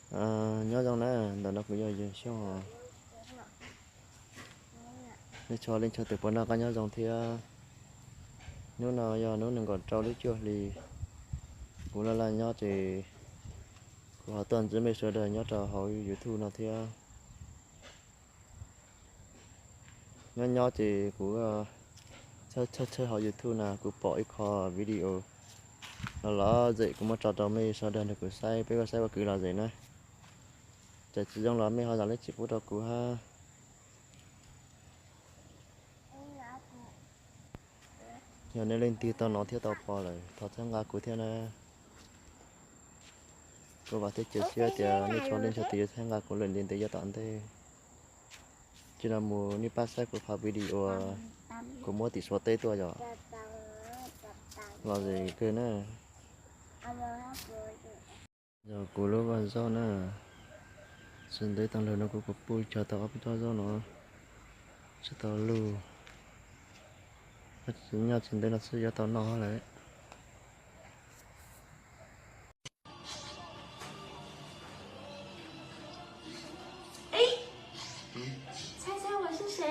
Nyob zoo na, ntawm no kuv yog Yawg Xyooj os. Nej txhua leej txhua tus puas noj qab nyob zoo thiab? Hnub no yog hnub nees nkaum rau lub cuaj hli, kuv laj laj nyob ces kuv ho tuaj ntsib mej sawv daws nyob rau hauv YouTube no thiab. Nyob nyob ces kuv tshawb tshawb hauv YouTube na kuv pom ib qho video los lov zem kuv muab tso rau mej sawv daws nrog kuv saib, peb ua saib ua kwv lom zem na. Txawm tsis zoo los mej ho zam lub txim pub rau kuv hab. Yog nej leej twg tau hnov thiab tau pom lawm thov txhawb nqa kuv thiab na. Kuv vam thiab cia siab tias nej txhua leej txhua tus yuav txhawb nqa kuv lawm ntev ntev yav tom ntej. Tsis los mus nej pab saib kuv qhov video uas kuv muab tim Suav teb tuaj yom. Lom zem kawg na. Yog kuv lub vaj zaub na, tsis ntev tag lawm no kuv kuv puj cog tau ob peb tsob zaub no, tsis tau lug. Nyob tsis ntev no xwb yuav tau noj lawm. 猜猜我是谁？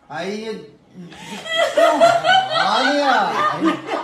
Ai, hov nia.